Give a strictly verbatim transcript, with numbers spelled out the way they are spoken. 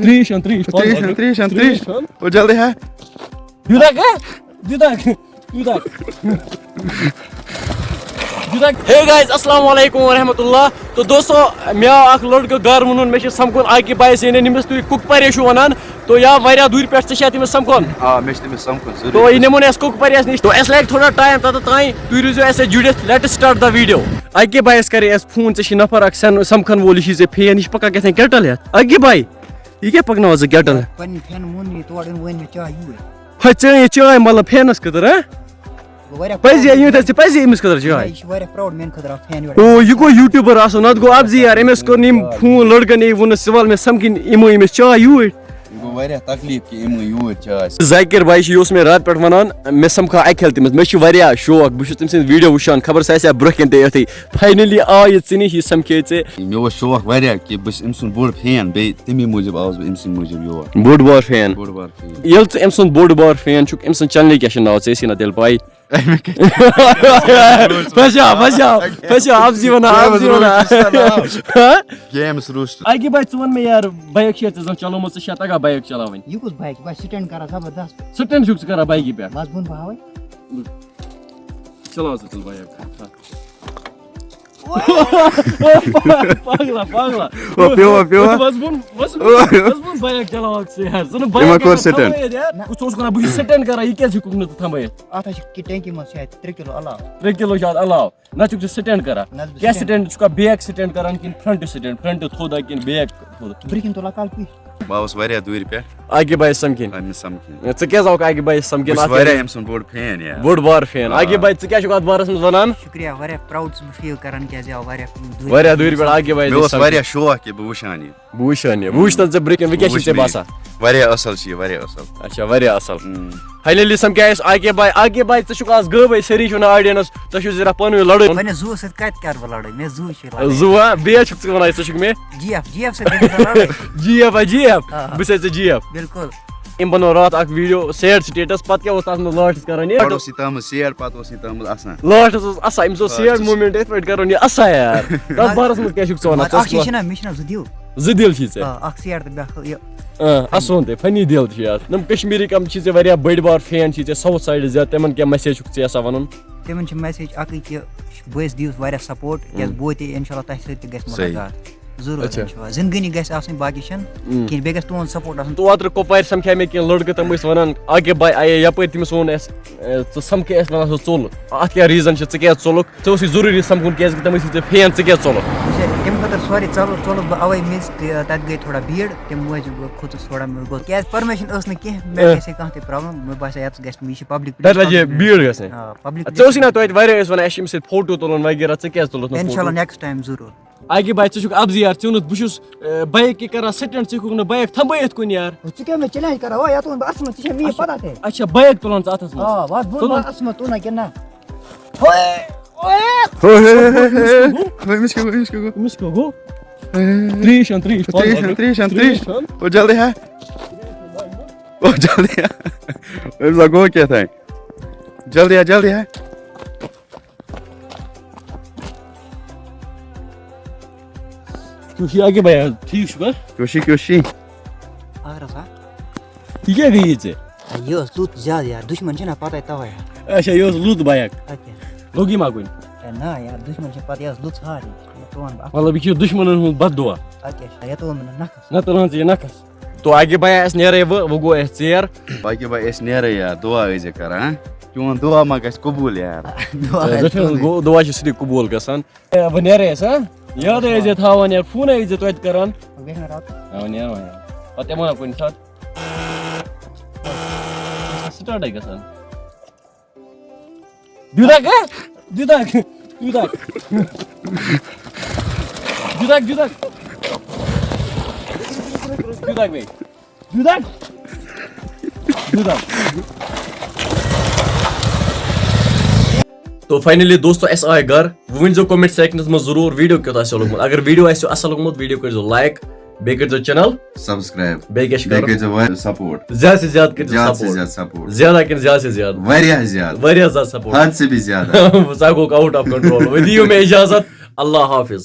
ترٛیش اَن، ترٛیش، پانہٕ ترٛیش اَن، وَن۔ ترٛیش اَن، ترٛیش۔ ترٛیش اَن۔ او، جلدی ہے۔ دیُتکھ ہا؟ دیُتکھ۔ دیُتکھ۔ دیُتکھ۔ Hey guys، السلام علیکم ورحمۃ اللہ۔ تو دوستو، مےٚ آو اکھ لڑکہٕ گرٕ ووٚنُن، مےٚ چھُ سمکھُن عاقب بھائی سٕے، یعنی ییٚمِس تُہۍ کُک پرے چھِو وَنان۔ تو یا واریاہ دوٗرِ پٮ۪ٹھ، ژےٚ چھا تٔمِس سمکھُن؟ آ، مےٚ چھُ تٔمِس سمکھُن ضروٗری۔ تو یہِ نِمون أسۍ کُک پریَس نِش۔ تو اَسہِ لگہِ تھوڑا ٹایم تَتھ تام، تُہۍ روٗزِو اَسہِ سۭتۍ جُڑِتھ۔ Let's start the video۔ Aqib بھایَس کَرے اَسہِ فون، ژےٚ چھِ نفر اکھ سٮ۪ن-، سمکھن وول، یہِ چھُے ژےٚ فین، یہِ چھُ پَکان کیٛاہ تام کیٹل ہٮ۪تھ۔ عاقب بھاے، یہِ کیٛاہ پَکناوان ژٕ کیٹل ہٮ۪تھ؟ پنٕنۍ فین مون نہٕ یہِ تورٕ، أنۍ وۄنۍ مےٚ چاے یوٗرۍ۔ ہَے، ژےٚ أنۍ یہِ چاے مطلب فینَس خٲطرٕ، ہہ؟ گوٚو واریاہ پَزی proud۔ یہِ ؤنۍ تَو ژےٚ، پَزی أمِس خٲطرٕ چاے؟ یہِ چھِ واریاہ proud میٛانہِ خٲطرٕ اَکھ فین یورٕ۔ او، یہِ گوٚو YouTuber آسُن، نَتہٕ گوٚو اَپزی یار، أمۍ ٲس کوٚر نہٕ یِم فون لٔڑکَن، یہِ ووٚنُس، ژٕ وَل مےٚ سَمکھِنۍ، یِمو أمِس چاے یوٗرۍ۔ یہِ گوٚو واریاہ تکلیٖف کہِ یِمو یوٗرۍ چاے۔ ذاکر بھائی چھُ، یہِ اوس مےٚ راتہٕ پٮ۪ٹھ وَنان، مےٚ سَمکھا اَکہِ کھٮ۪لہِ تٔمِس۔ مےٚ چھُ واریاہ شوق، بہٕ چھُس تٔمۍ سٕنٛز video وٕچھان، خبر سُہ آسہِ ہا برٛونٛہہ کِنۍ تہِ یُتھُے۔ Finally آو یہِ ژٕ نِش، یہِ سَمکھے ژےٚ۔ مےٚ اوس شوق واریاہ کہِ بہٕ چھُس أمۍ سُنٛد بوٚڑ فین، بیٚیہِ تَمی موٗجوٗب آوُس بہٕ أمۍ سٕنٛدِ موٗجوٗب یور۔ بوٚڑ بار فین۔ بوٚڑ بار فین۔ ییٚلہِ ژٕ أمۍ سُنٛد بوٚڑ بار فین چھُکھ، أمۍ سٕنٛز channelہِ کیٛاہ چھِ ناو؟ ژےٚ ٲسی نا تیٚلہِ پَے۔ أمۍ کیٛاہ چھِ؟ پھسیو، پھسیو، پھسیو، اَپزی وَنان، کیٛاہ اَپزی وَنان۔ روٗد؟ ہہ؟ Games روٗسٹ۔ اَکہِ بَجہِ ژٕ وَن مےٚ یار، bike چھےٚ ژےٚ زانٛہہ چلٲومٕژ، ژےٚ چھا تَگان bike چلاوٕنۍ؟ یہِ کُس bike؟ بہٕ چھُس stand کران زبردست۔ Stand چھُکھ ژٕ کران bikeہِ پٮ۪ٹھ؟ بس بۄن بہٕ ہاوَے۔ چلاو ژٕ تیٚلہِ bike۔ پاگلا، پاگلا۔ او، پیوٚوا، پیوٚوا؟ بس بۄن، بس بۄن، بس بۄن bike چلاوَکھ ژٕ یار۔ ژٕ نہٕ bike یِمَن کوٚر کران stand؟ تھاوان یار۔ نہ۔ ژٕ اوسُکھ وَنان بہٕ چھُس stand کران، یہِ کیٛازِ ہیوٚکُکھ نہٕ ژٕ تھاوِتھ؟ اَتھ ہا چھِ ٹینکی منٛز چھِ اَتہِ ترٛےٚ کِلوٗ علاوٕ۔ ترٛےٚ کِلوٗ چھِ اَتھ علاوٕ۔ نہ چھُکھ ژٕ stand کران۔ نہ حظ، بہٕ کیٛاہ stand۔ Stand چھُکھا back stand کران کِنہٕ front stand؟ Front تھوٚد ہا کِنہٕ back تھوٚد؟ برٛونٛہہ کِنۍ تُلان کَلہٕ پیٖٹۍ۔ بہٕ آوُس واریاہ دوٗرِ پٮ۪ٹھ۔ عاقب بھایَس سَمکھِنۍ۔ آ، مےٚ سَمکھِنۍ۔ ژٕ کیٛازِ آوُکھ عاقب بھایَس سَمکھِنۍ؟ بہٕ چھُس اَتھ واریاہ کیٛازِ؟ أمۍ سُنٛد بوٚڑ فین یار۔ بوٚڑ بار فین۔ آ۔ عاقب بھاے، ژٕ کیٛاہ چھُکھ اَتھ بارَس منٛز وَنان؟ شُکریہ، واریاہ proud چھُس بہٕ feel کران، کیٛازِ آو واریاہ دوٗرِ واریاہ پٮ۪ٹھ۔ دوٗرِ پٮ۪ٹھ عاقب بھاے مےٚ اوس سَمکھِنۍ۔ واریاہ شوق کہِ بہٕ وٕچھ ہا یہِ۔ بہٕ وٕچھ ہا یہِ۔ بہٕ وٕچھ تَتھ ژےٚ برٛونٛہہ کِنۍ، وۄنۍ کیٛاہ چھُے وٕچھ ژےٚ مےٚ یہِ۔ باسان؟ واریاہ اَصٕل چھِ یہِ، واریاہ اَصٕل۔ اچھا، واریاہ اَصٕل۔ اۭں۔ Finally سَمکھے اَسہِ عاقب بھاے۔ عاقب بھاے، ژٕ چھُکھ آز غٲبٕے، سٲری چھِ وَنان audience، تۄہہِ چھُو ذرا پانہٕ ؤنۍ لڑٲے۔ وۄنۍ زُوَس سۭتۍ کَتہِ کَرٕ بہٕ لڑٲے؟ مےٚ زُو چھُ لڑٲے۔ زُو ہا؟ بیٚیہِ چھُکھ ژٕ وَنان، ژٕ چھُکھ مےٚ؟ جی ایف، جی ایف سۭتۍ گژھِ نہٕ لڑٲے۔ جی ایف ہا، جی ایف؟ آ۔ بہٕ چھُسَے ژےٚ جی ایف۔ بِلکُل۔ أمۍ بنوو راتھ اَکھ video sad status، پَتہٕ کیٛاہ اوس تَتھ منٛز لاسٹَس کَران یہِ؟ گۄڈٕ اوس یہِ تَتھ منٛز sad، پَتہٕ اوس یہِ تَتھ منٛز اَسان۔ لاسٹَس اوس اَسان، أمِس اوس لاسٹَس sad اوس۔ Moment، یِتھ پٲٹھۍ کَرُن یہِ اَسان یار۔ تَتھ بارَس منٛز کیٛاہ چھُکھ ژٕ وَنان؟ مگر ژٕ اَکھ چیٖز چھُکھ چھِنہ، مےٚ چھِنہ زٕ دِل۔ زٕ دِل چھی ژےٚ۔ آ، اَکھ sad تہٕ بیٛاکھ یہِ۔ آ، اَسُن تہِ، funny دِل چھُ یار۔ نۄم کشمیٖری کَم چھِ ژےٚ واریاہ بٔڑۍ بار فین چھِ ژےٚ، South side زیادٕ، تِمَن کیٛاہ message چھُکھ ژےٚ یَژھان وَنُن؟ تِمَن چھِ message اَکٕے کہِ بٲیِس دِیِو واریاہ support، کیٛازِ اۭں۔ بہٕ وٲتۍ اِنشاء اللہ تۄہہِ سۭتۍ تہِ گژھِ صحیح۔ مُلاقات۔ ضروٗر اچھا۔ اِنشاء اللہ۔ زندگٲنی گژھِ آسٕنۍ باقی چھَنہٕ اۭں۔ کِہیٖنۍ، بیٚیہِ گژھِ تُہُنٛد support آسُن۔ تہٕ اوترٕ کۄپوارِ سَمکھے مےٚ کینٛہہ لٔڑکہٕ، تِم ٲسۍ وَنان، عاقب بھاے آیے یَپٲرۍ، تٔمِس ووٚن اَسہِ، اے، ژٕ سَمکھے اَسہِ، وَنان سُہ ژوٚل۔ اَتھ کیٛاہ reason چھِ، ژٕ کیٛازِ ژوٚلُکھ؟ ژےٚ اوسُے ضروٗری سَمکھُن، کیٛازِکہِ تِم ٲسۍ ژےٚ فین، ژٕ کیٛازِ ژوٚلُکھ؟ وٕچھ حظ، تَمہِ خٲطرٕ sorry، ژَلو، ژوٚلُس بہٕ اَوَے مٔنٛزۍ تہِ، تَتہِ گٔے تھوڑا بھیٖڑ، تَمہِ موٗجوٗب کھوٚتُس تھوڑا، مےٚ گوٚو، کیٛازِ permission ٲس نہٕ کینٛہہ، مےٚ اۭں۔ گژھِ ہے کانٛہہ تہِ problem، مےٚ باسیٛو یَتَس گژھِ، یہِ چھِ public تَتہِ لَجے place۔ بھیٖڑ گژھِ۔ آ، public ژےٚ اوسُے place۔ نہ توتہِ واریاہ ٲسۍ وَنان، اَسہِ چھِ أمِس سۭتۍ فوٹو تُلُن وغیرہ، ژٕ کیٛازِ تُلُتھ نہٕ اِنشاء اللہ فوٹو؟ Next time ضروٗر۔ عاقب بھاے، ژٕ چھُکھ اَپزٕے یار، ژٕ ووٚنُتھ بہٕ چھُس، اے، bike کہِ کران stand، ژٕ ہیٚکُکھ نہٕ bike تھمبٲیِتھ کُنہِ یار۔ ژٕ کیٛاہ مےٚ challenge کران؟ وۄنۍ یَتھ ووٚن بہٕ اَصٕل، ژےٚ چھےٚ مےٚ یہِ اَچھا، پَتہ تہِ؟ اچھا، bike تُلان ژٕ اَتھَس منٛز؟ آ، وَتھ بوٚن تُلان۔ بہٕ اَصٕل، تُلان کِنہٕ نہ؟ ہوے، ہوے۔ ہوے، أمِس کیٛاہ گوٚو؟ أمِس کیٛاہ گوٚو؟ أمِس کیٛاہ گوٚو؟ اے۔ ترٛیش اَن، ترٛیش، ترٛیش اَن، ترٛیش اَن، ترٛیش۔ ترٛیش اَن۔ او، جلدی ہا۔ او، جلدی ہا۔ أمِس ہا گوٚو کیٛاہ تام۔ جلدی ہا، جلدی ہا۔ کیٛاہ چھُ عاقب بھایا، ٹھیٖک چھُکھا؟ کیٛاہ چھُ، کیٛاہ چھُ؟ اَہَن حظ، آ۔ یہِ کیٛاہ گٔیی ژےٚ؟ یہِ ٲس لُت زیادٕ یار، دُشمَن چھِنہ پَتَے تَوَے۔ اچھا، یہِ ٲس لُت بایَک۔ اَدٕ کیٛاہ؟ لوٚگ یہِ ما کُنہِ؟ ہے نہ یار، دُشمَن چھِ پَتہٕ، یہِ ٲس لُت سارٕے۔ یہِ تُلان بہٕ اَتھ۔ مطلب، یہِ چھُ دُشمَنَن ہُنٛد بد دُعا۔ اَدٕ کیٛاہ چھِ، یہِ تُل مےٚ نَکھَس۔ نہ تُلہٕ ہن ژٕ یہِ نَکھَس۔ تو عاقب بھایا، أسۍ نیرے وۄنۍ، وۄنۍ گوٚو اَسہِ ژیر۔ عاقب بھایا، أسۍ نیرے یار، دُعا ٲسۍزِ کران۔ چون دُعا ما گژھِ قبوٗل یار؟ دُعا اے، آسہِ دُعا، قبوٗل۔ گوٚو، دُعا چھِ سُلی قبوٗل گژھان۔ اے، وۄنۍ نیرے أسۍ، ہا؟ یاد ٲسۍزِ تھاوان یار، فونَے ٲسۍزِ توتہِ کران۔ وۄنۍ بیٚہمو راتَس۔ آ، وۄنۍ نیرو وۄنۍ یار۔ پَتہٕ یِمو نا کُنہِ ساتہٕ۔ سٹارٹَے گژھان۔ دیُتکھ، ہا؟ دیُتکھ، دیُتکھ۔ دیُتکھ، دیُتکھ۔ دیُتکھ بیٚیہِ۔ دیُتکھ۔ دیُتکھ۔ تو finally دوستو، اَسہِ آے گَرٕ۔ وۄنۍ ؤنۍزیو comment sectionَس منٛز ضروٗر video کیُتھ آسیو لوٚگمُت۔ اگر video آسیو اَصٕل لوٚگمُت، video کٔرۍزیو like، بیٚیہِ کٔرۍزیو channel subscribe۔ بیٚیہِ کیٛاہ چھِ بیٚیہِ کَرُن؟ کٔرۍزیو واریاہ support۔ زیادٕ سے زیادٕ کٔرۍزیو زیادٕ سے support۔ زیادٕ۔ زیادٕ کِنہٕ زیادٕ سے زیادٕ؟ واریاہ زیادٕ۔ واریاہ زیادٕ support۔ حد سے بھی زیادٕ۔ سُہ گوٚو out of control۔ وۄنۍ دِیِو مےٚ اِجازت۔ اللہ حافظ۔